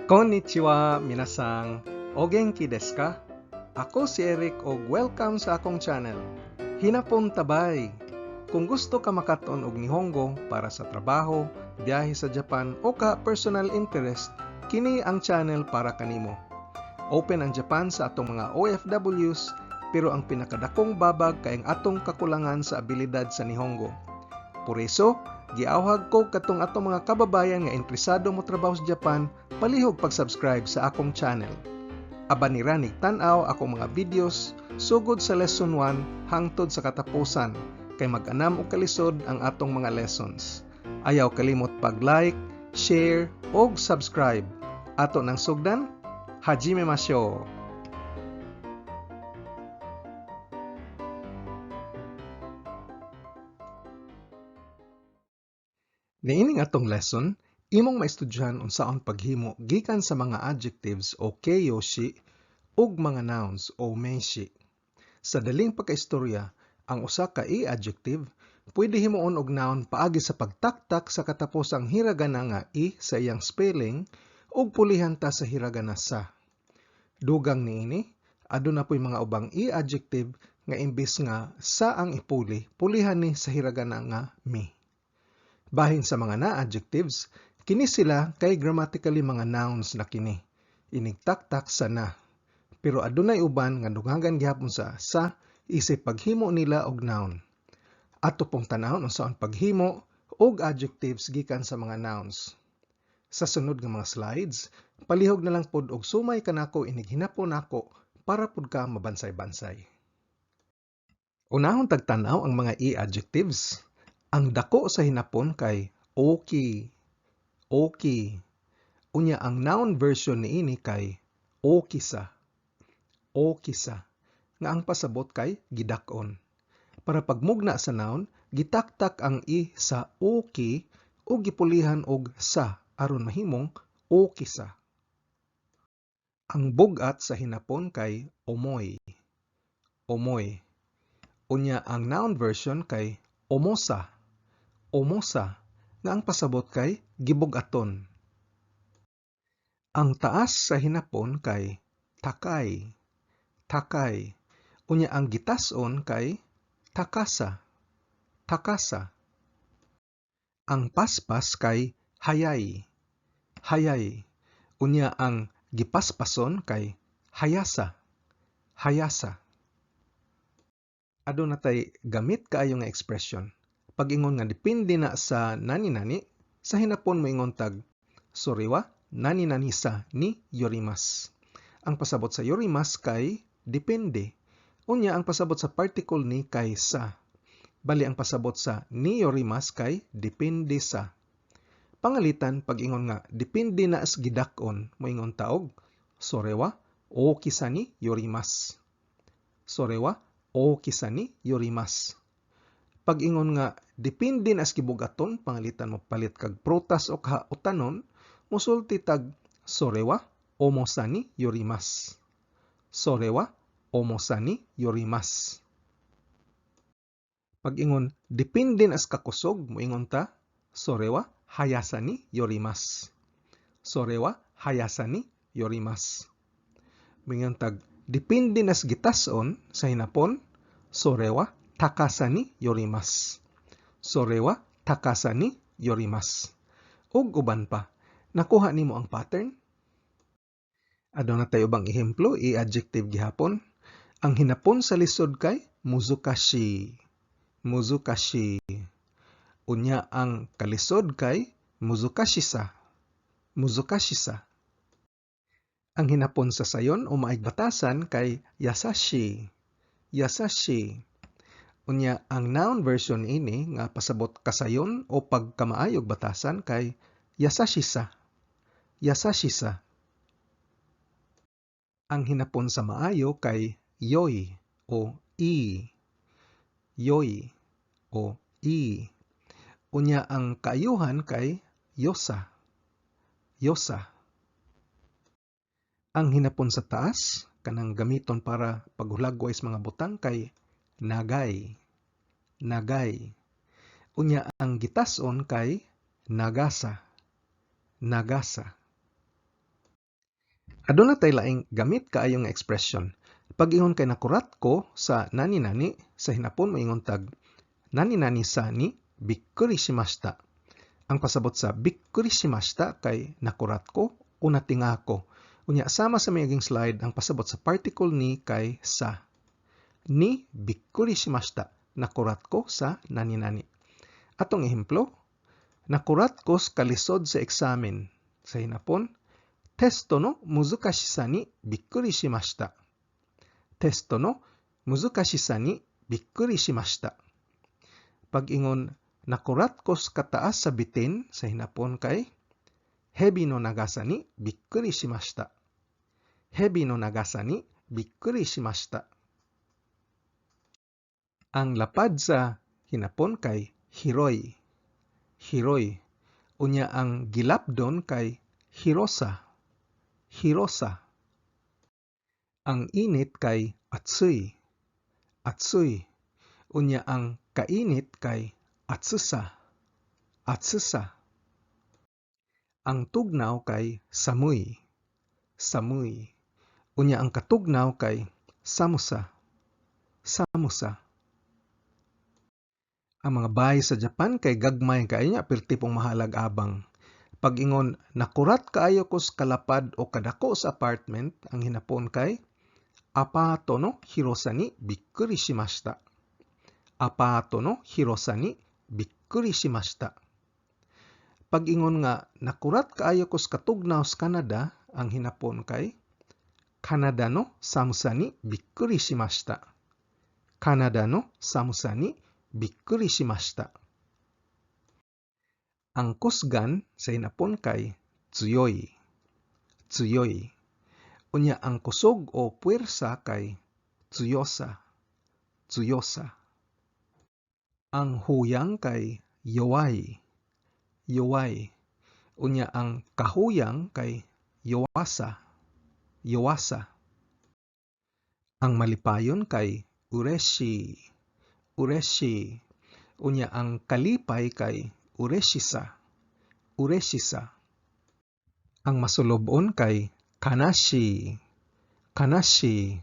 Konnichiwa, minasan. O genki desu ka? Ako si Eric og welcome sa akong channel. Hinapon tabay. Kung gusto ka makaton og Nihongo para sa trabaho, biyahe sa Japan o ka personal interest, kini ang channel para kanimo. Open ang Japan sa atong mga OFWs, pero ang pinakadakong babag kay ang atong kakulangan sa abilidad sa Nihongo. Por eso, giawhag ko katong atong mga kababayan nga interesado mo trabaho sa Japan, palihog pag-subscribe sa akong channel. Aban ni ranig tan-aw akong mga videos sugod sa lesson 1 hangtod sa katapusan kay mag-anam og kalisod ang atong mga lessons. Ayaw kalimot pag-like, share og subscribe. Ato nang sugdan, hajime masho. Niining atong lesson, imong maestudyohan unsaon paghimo gikan sa mga adjectives o keiyoshi ug mga nouns o meishi. Sa daling pagkaistorya, ang usa ka i-adjective pwede himuon og noun paagi sa pagtaktak sa katapusang hiragana nga i sa iyang spelling ug pulihan ta sa hiragana sa. Dugang niini, aduna poy mga ubang i-adjective nga imbis nga sa ang ipuli, pulihan ni sa hiragana nga mi. Bahin sa mga na-adjectives, kini sila kay grammatically mga nouns na kini. Inigtaktak sa na. Pero adunay uban nga dunghagan gihapon sa sa isip paghimo nila og noun. Ato pong tan-awon unsaon paghimo og adjectives gikan sa mga nouns. Sa sunod nga mga slides, palihog na lang pod og sumay kanako inig hinapon nako para pud ka mabansay-bansay. Unahon tag tan-aw ang mga i-adjectives. Ang dako sa hinapon kay oki, oki. Unya ang noun version niini kay okisa, okisa, nga ang pasabot kay gidak-on. Para pagmugna sa noun, gitaktak ang i sa oki ug gipulihan og sa aron mahimong okisa. Ang bug-at sa hinapon kay omoy, omoy. Unya ang noun version kay omosa, omosa, nga ang pasabot kay gibug-aton. Ang taas sa hinapon kay takay, takay. Unya ang gitas-on kay takasa, takasa. Ang paspas kay hayay, hayay. Unya ang gipaspason kay hayasa, hayasa. Aduna tay gamit kaayo nga expression. Pag-ingon nga depende na sa nani-nani, sa hinapon moingon tag sore wa nani-nani sa ni yorimasu. Ang pasabot sa yorimasu kay depende. Unya ang pasabot sa particle ni kay sa. Bali ang pasabot sa ni yorimasu kay depende sa. Pangalitan pag-ingon nga depende na as gidak-on, moingon taog sore wa okisa ni yorimasu. Sore wa okisa ni yorimasu. Pag-ingon nga depende na as gibugaton, pangalitan mo palit kag prutas o kautanon, musulti tag sore wa omosa ni yorimasu. Sore wa omosa ni yorimasu. Pag-ingon depende na as kakusog, moingon ta sore wa hayasa ni yorimasu. Sore wa hayasa ni yorimasu. Moingon tag depende na as gitas-on sa hinapon, sore wa takasa ni yorimasu. Sore wa takasa ni yorimasu. Ug uban pa. Nakuha nimo ang pattern? Aduna tay ubang ehemplo, i-adjective gihapon. Ang hinapon sa lisod kay muzukashi. Muzukashi. Unya ang kalisod kay muzukashisa. Muzukashisa. Ang hinapon sa sayon o maayg batasan kay yasashi. Yasashi. Unya ang noun version ini nga pasabot kasayon o pagkamaayog batasan kay yasashisa. Yasashisa. Ang hinapon sa maayo kay yoi o i. Yoi o i. Unya ang kaayuhan kay yosa. Yosa. Ang hinapon sa taas kanang gamiton para paghulagway sa mga butang kay nagay. Nagay. Unya ang gitas-on kay nagasa. Nagasa. Aduna tay laing gamit kaayo nga expression. Pag-ingon kay nakurat ko sa nani-nani, sa hinapon moingon tag 何々さにびっくりしました. Ang pasabot sa びっくりしました kay nakurat ko o natinga ko. Unya, sama sa miaging slide, ang pasabot sa particle に kay sa. にびっくりしました. Nakurat ko sa nani-nani. Atong ehemplo, nakurat ko sa kalisod sa eksamen. Sa hinapon, テストの難しさにびっくりしました。テストの難しさにびっくりしました。Pag-ingon, nakurat ko sa kataas sa bitin, sa hinapon kay 蛇の長さにびっくりしました。蛇の長さにびっくりしました。Ang lapad sa hinapon kay 広い. 広い. Unya, ang gilapdon kay 広さ. 広さ. Ang init kay 暑い. 暑い. Unya, ang kainit kay 暑さ. 暑さ. Ang tugnaw kay 寒い. 寒い. Unya, ang katugnaw kay 寒さ. 寒さ. Ang mga bahay sa Japan kay gagmay kaayo nya perti pong mahalag abang. Pag-ingon, nakurat kaayo ko sa kalapad o kadako sa apartment, ang hinapon kay アパートの広さにびっくりしました。アパートの広さにびっくりしました。Pag-ingon nga nakurat kaayo ko sa katugnaw sa Canada, ang hinapon kay カナダの寒さにびっくりしました。カナダの寒さにびっくりしました。Ang kusgan sa hinapon kay 強い. 強い. Unya, ang kusog o puwersa kay 強さ. 強さ. Ang huyang kay 弱い. 弱い. Unya, ang kahuyang kay 弱さ. 弱さ. Ang malipayon kay 嬉しい. 嬉しい. Unya, ang kalipay kay 嬉しさ. 嬉しさ. Ang masulobon kay 悲しい. 悲しい.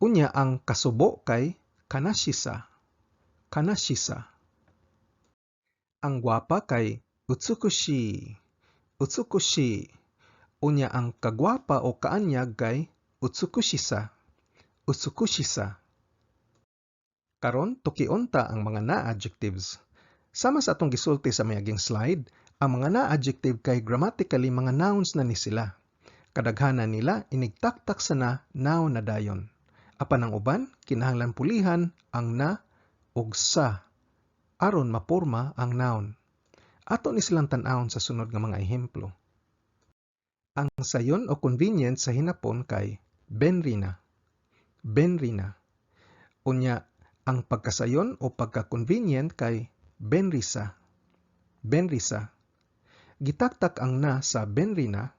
Unya, ang kasubo kay 悲しさ. 悲しさ. Ang gwapa kay 美しい. 美しい. Unya, ang kagwapa o kaanyag kay 美しさ. 美しさ. Karon, tukion ta ang mga na-adjectives. Sama sa atong gisulti sa miaging slide, ang mga na-adjective kay grammatically mga nouns na ni sila. Kadaghanan nila inigtaktak sa na, noun na dayon. Apan ang uban, kinahanglan pulihan ang na ug sa aron maporma ang noun. Ato ni silang tan-awon sa sunod nga mga ehemplo. Ang sayon o convenient sa hinapon kay 便利な. 便利な. Unya, ang pagkasayon o pagka-convenient kay 便利さ. 便利さ. Gitaktak ang na sa 便利な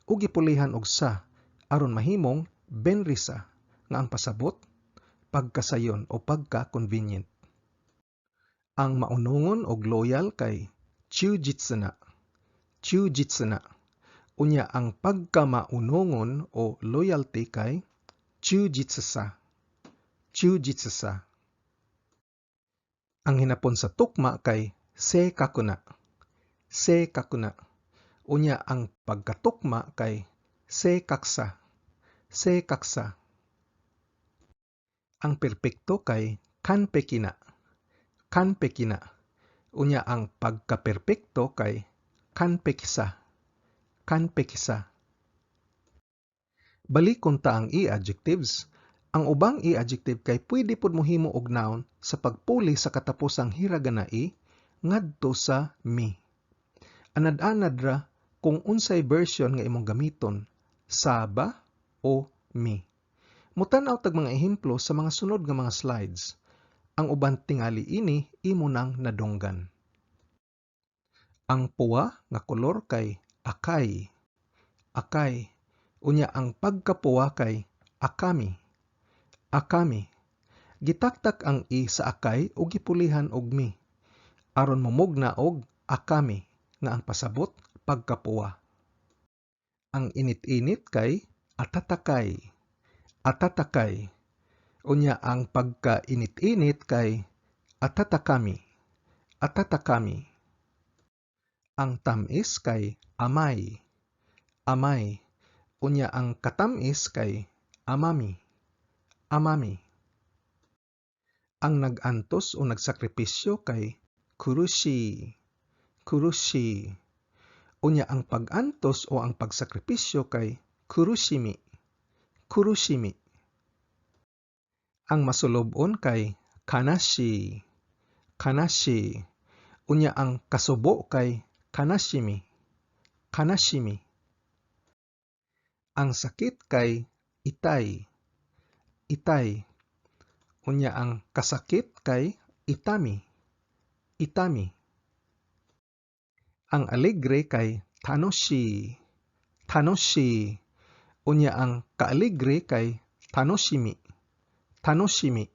ug gipulihan og sa aron mahimong 便利さ nga ang pasabot pagkasayon o pagka-convenient. Ang maunongon og loyal kay 忠実な. 忠実な. Unya, ang pagkamaunongon o loyalty kay 忠実さ. 忠実さ. Ang hinapon sa tukma kay 正確な. 正確な. Unya, ang pagkatukma kay 正確さ. 正確さ. Ang perpekto kay 完璧な. 完璧な. Unya, ang pagkaperpekto kay 完璧さ. 完璧さ. Balikon ta ang i-adjectives. Ang ubang i-adjective kay pwede pud mohimo og noun sa pagpuli sa katapusang hiragana i ngadto sa mi. Anad-anad ra kung unsay version nga imong gamiton, sa ba o mi. Mutan-aw tag mga ehemplo sa mga sunod nga mga slides. Ang uban tingali ini imo nang nadunggan. Ang puwa nga kolor kay 赤い. 赤い. Unya, ang pagkapuwa kay 赤み. 赤み. Gitaktak ang i sa 赤い ug gipulihan og mi aron momugna og 赤み nga ang pasabot pagkapuwa. Ang init-init kay Atatakai, atatakai. Unya ang pagkainit-init kay atatakami, atatakami. Ang tamis kay amay, amay. Unya ang katamis kay amami, amami. Ang nag-antos o nagsakripisyo kay kurushi, kurushi. Unya ang pag-antos o ang pagsakripisyo kay kurushimi, kurushimi. Ang masulub-on kay kanashi, kanashi. Unya ang kasubo kay kanashimi, kanashimi. Ang sakit kay itay, itay. Unya ang kasakit kay itami, itami. Ang alegre kay tanoshi, tanoshi. Unya ang kaalegre kay tanoshimi, tanoshimi.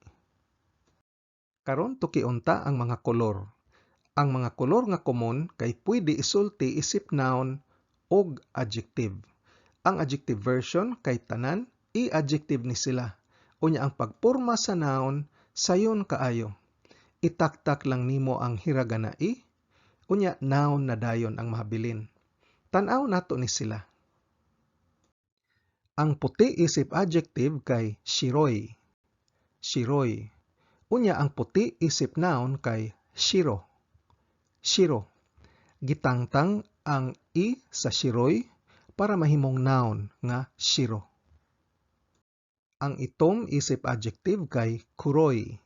Karon tukion ta ang mga kolor. Ang mga kolor nga komon kay pwede isulti isip noun og adjective. Ang adjective version kay tanan i-adjective ni sila. Unya ang pagporma sa noun sayon kaayo. Itaktak lang nimo ang hiragana i, unya noun na dayon ang mahabilin. Tan-aw nato ni sila. Ang puti isip adjective kay shiroi, shiroi. Unya ang puti isip noun kay shiro, shiro. Gitangtang ang i sa shiroi para mahimong noun nga shiro. Ang itom isip adjective kay kuroi,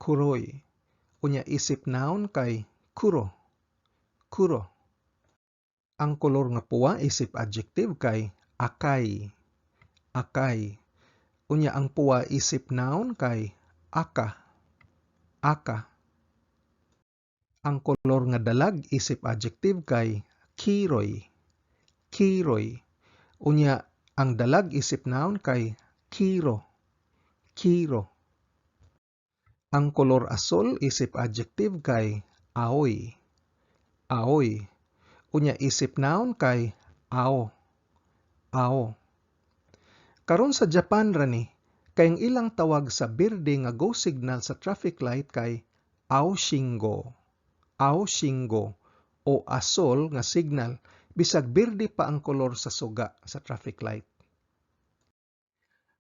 kuroi. Unya isip noun kay kuro, kuro. Ang kolor nga puwa isip adjective kay akai, akai. Unya ang puwa isip noun kay aka, aka. Ang kolor nga dalag isip adjective kay kiroi, kiroi. Unya ang dalag isip noun kay kiro, kiro. Ang kolor asol isip adjective kay aoi, aoi. Unya isip noun kay ao, ao. Karon sa Japan ra ni, kay ang ilang tawag sa berde nga go signal sa traffic light kay ao shingo, ao shingo o asol nga signal bisag berde pa ang kolor sa suga sa traffic light.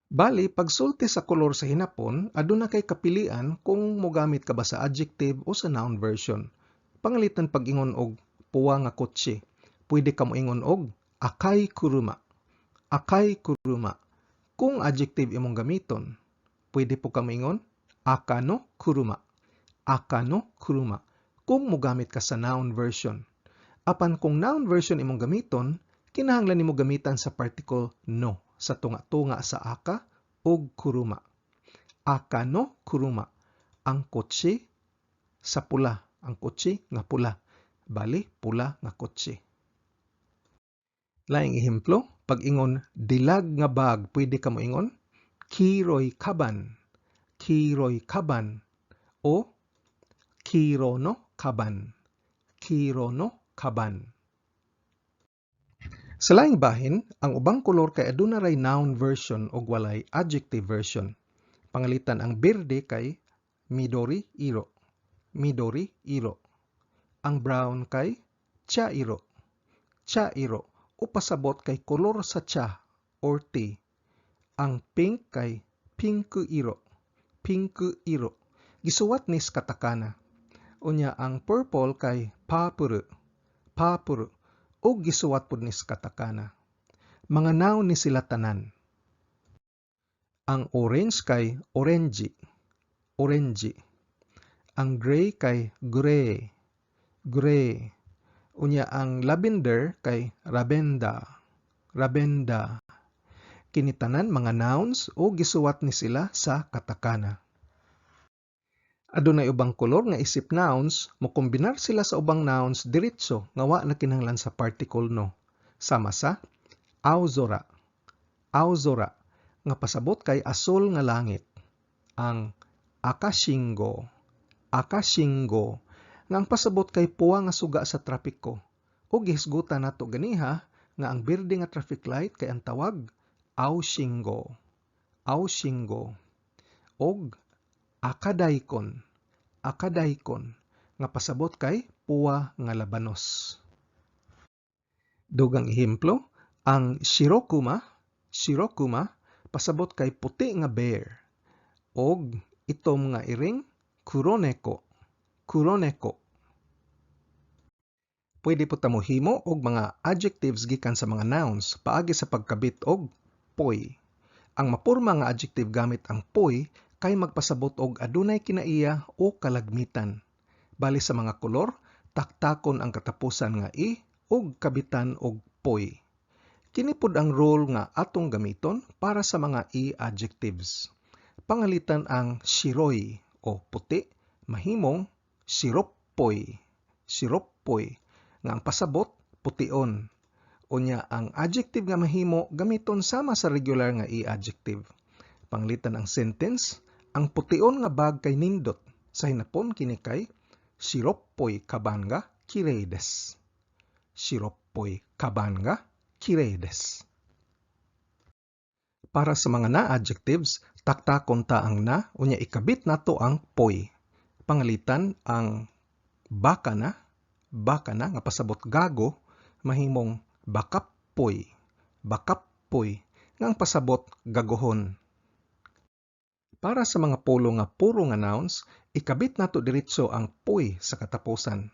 Bali, pagsulti sa kolor sa Hinapon, aduna kay kapilian kung mogamit ka ba sa adjective o sa noun version. Pangalitan pag-ingon og puwa nga kotse, pwede ka moingon og akai kuruma, akai kuruma. Kung adjective imong gamiton, pwede pud ka moingon aka no kuruma, aka no kuruma. Kung mogamit ka sa noun version. Apan kung noun version imong gamiton, kinahanglan nimo gamitan sa particle no sa tunga-tunga sa aka ug kuruma. Aka no kuruma. Ang kotse sa pula. Ang kotse nga pula. Bali, pula nga kotse. Laing ehemplo, pag-ingon dilag nga bag, pwede ka moingon kiroi kaban, kiroi kaban o kiro no kaban, kiro no kaban. Sa laing bahin, ang ubang kolor kay aduna ray noun version ug walay adjective version. Pangalitan ang berde kay midori iro, midori iro. Ang brown kay cha iro, cha iro o pasabot kay kolor sa cha or tea. Ang pink kay pinku iro, pinku iro. Gisuwat ni sa katakana. Unya ang purple kay papuru, papuru ug gisuwat pud ni sa katakana. Mga noun ni sila tanan. Ang orange kay orenji, orenji. Ang gray kay gure, gure. Unya ang lavender kay rabenda, rabenda. Kini tanan mga nouns o gisuwat ni sila sa katakana. Adunay ubang kolor nga isip nouns, mokombinar sila sa ubang nouns diretso nga wa na kinahanglan sa particle no. Sama sa aozora, aozora nga pasabot kay asol nga langit. Ang akashingo, akashingo nga ang pasabot kay puwa nga suga sa trapiko. Ug gihisgutan nato ganiha nga ang berde nga traffic light kay ang tawag Aoshingo, aoshingo, og akadaikon, akadaikon, nga pasabot kay puwa nga labanos. Dugang ehemplo, ang shirokuma, shirokuma, pasabot kay puti nga bear, og itom nga iring kuroneko, kuroneko. Pwede po ta mohimo og mga adjectives gikan sa mga nouns paagi sa pagkabit og poi. Ang mapurma nga adjective gamit ang poi kay magpasabot og adunay kinaiya o kalagmitan. Bali sa mga kolor, taktakon ang katapusan nga i ug kabitan og poi. Kini pod ang rule nga atong gamiton para sa mga i-adjectives. Pangalitan ang shiroi o puti, mahimong shiroppoi, shiroppoi, nga ang pasabot pution. Unya ang adjective nga mahimo gamiton sama sa regular nga i-adjective. Panglitan ang sentence, ang pution nga bag kay nindot. Sa hinapon kini kay shiroppoi kaban ga kirei desu. Shiroppoi kaban ga kirei desu. Para sa mga na-adjectives, taktakon ta ang na, unya ikabit nato ang poi. Pangalitan ang baka na nga pasabot gago, mahimong bakappoi, bakappoi, nga ang pasabot gagohon. Para sa mga pulong nga puro nga nouns, ikabit nato diretso ang poi sa katapusan.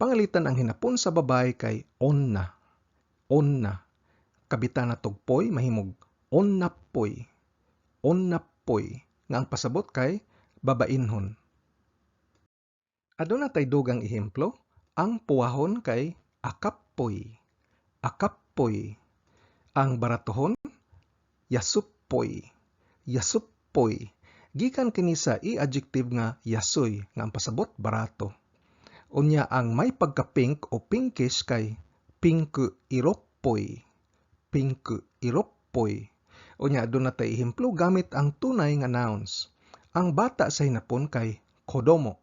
Pangalitan ang hinapon sa babae kay onna, onna. Kabitan natog poi mahimog onnappoi, onnappoi, nga ang pasabot kay babainhon. Aduna tay dugang ehemplo, ang puwahon kay akappoi, akappoi. Ang baratohon, yasuppoi, yasuppoi. Gikan kini sa i-adjective nga yasui, nga ang pasabot barato. Unya ang may pagka-pink o pinkish kay pinku iroppoi, pinku iroppoi. Unya aduna tay ehemplo gamit ang tunay nga nouns. Ang bata sa hinapon kay kodomo.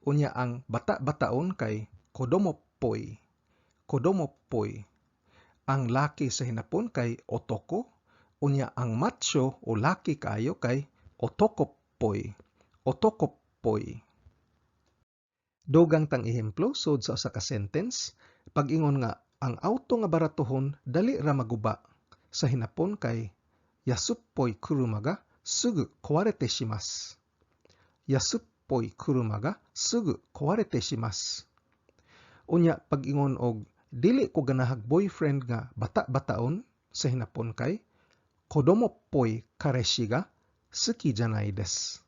Unya ang bata-bataon kay kodomoppoi, kodomoppoi. Ang laki sa hinapon kay otoko. Unya ang macho o laki kaayo kay otokoppoi, otokoppoi. Dugang tang ehemplo sud sa usa ka sentence, pag-ingon nga ang auto nga baratohon dali ra maguba. Sa hinapon kay yasuppoi kuruma ga sugu kowarete shimasu. Yasuppoi kuruma ga sugu kowarete shimasu. Unya pag-ingon og dili ko ganahag boyfriend nga bata-bataon, sa hinapon kay kodomoppoi kareshi ga suki janai desu.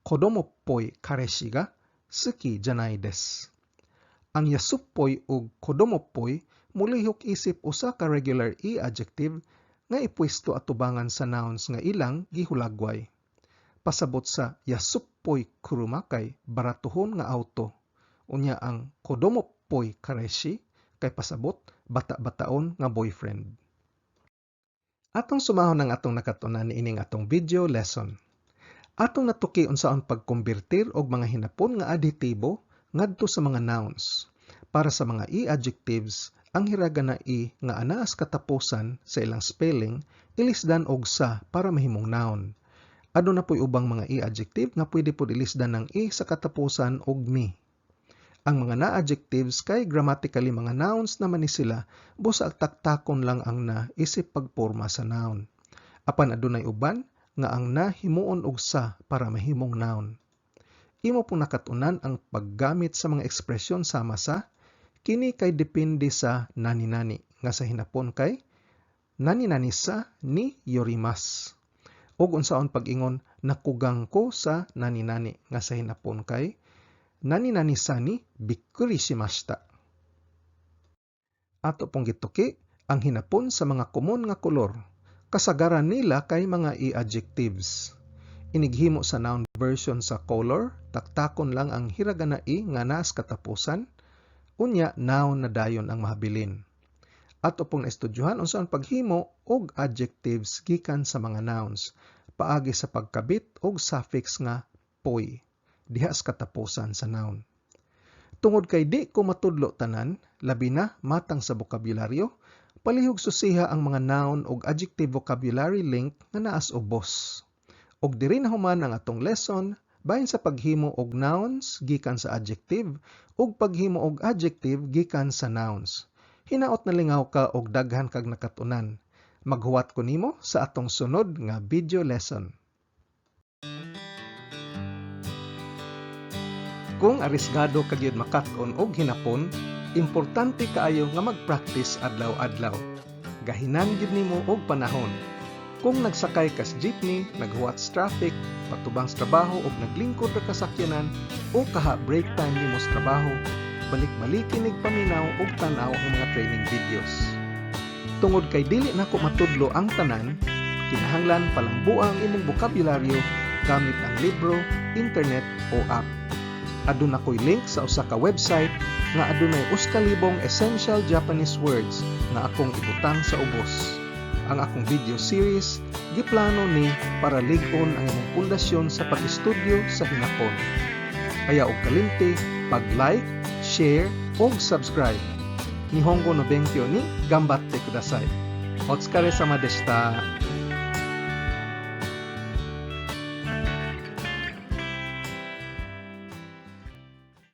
Kodomoppoi kareshi ga suki janai desu. Ang yasuppoi ug kodomoppoi mulihok isip usa ka regular i-adjective nga ipwesto atubangan sa nouns nga ilang gihulagway. Pasabot sa yasuppoi kuruma kay baratohon nga auto. Unya ang kodomoppoi kareshi kay pasabot bata-bataon nga boyfriend. Atong sumahon ang atong nakat-unan niining atong video lesson. Atong natuki unsaon pagkonbertir og mga hinapon nga adhetibo ngadto sa mga nouns. Para sa mga i-adjectives, ang hiragana i nga anaas katapusan sa ilang spelling ilisdan og sa para mahimong noun. Aduna po'y ubang mga i-adjective nga pwede pod ilisdan ng i sa katapusan og mi. Ang mga na-adjectives kay grammatically mga nouns naman ni sila, busa taktakon lang ang na isip pagporma sa noun. Apan adunay uban nga ang na himuon og sa para mahimong noun. Imo pong nakat-unan ang paggamit sa mga ekspresyon sama sa kini kay depende sa nani-nani, nga sa hinapon kay nani-nani sa ni yorimasu. Ug unsaon pag-ingon nakugang ko sa nani-nani, nga sa hinapon kay nani-nani sa ni bikkuri shimashita. Ato pong gituki ang hinapon sa mga komon nga kolor. Kasagaran nila kay mga i-adjectives. Inighimo sa noun version sa color, taktakon lang ang hiragana i nga naas katapusan, unya noun na dayon ang mahabilin. Ato pong naestudyuhan unsaon paghimo og adjectives gikan sa mga nouns paagi sa pagkabit og suffix nga poi diha sa katapusan sa noun. Tungod kay di ko matudlo tanan, labi na matang sa bokabularyo, Palihog susiha ang mga noun ug adjective vocabulary link nga naa sa ubos. Ug diri na human ang atong lesson bahin sa paghimo og nouns gikan sa adjective ug paghimo og adjective gikan sa nouns. Hinaot nalingaw ka og daghan kag nakat-unan. Maghuwat ko nimo sa atong sunod nga video lesson. Kung arisgado ka gyud makat-on og hinapon, importante kaayo nga mag-practice adlaw-adlaw. Gahinan gyud nimo og panahon. Kung nagsakay kas jeepney, naghuwat sa traffic, patubang sa trabaho og naglingkod ra ka sakyanan o kaha break time nimo sa trabaho, balik-baliki nig paminaw og tan-aw ang mga training videos. Tungod kay dili nako matudlo ang tanan, kinahanglan palambua ang imong bokabularyo gamit ang libro, internet o app. Aduna ko'y link sa usa ka website nga adunay 1,000 essential Japanese words nga akong ibutang sa ubos. Ang akong video series giplano ni para lig-on ang imong pundasyon sa pag-estudyo sa hinapon. Ayaw og kalimti pag-like, share ug subscribe. 日本語の勉強に頑張ってください。お疲れ様でした。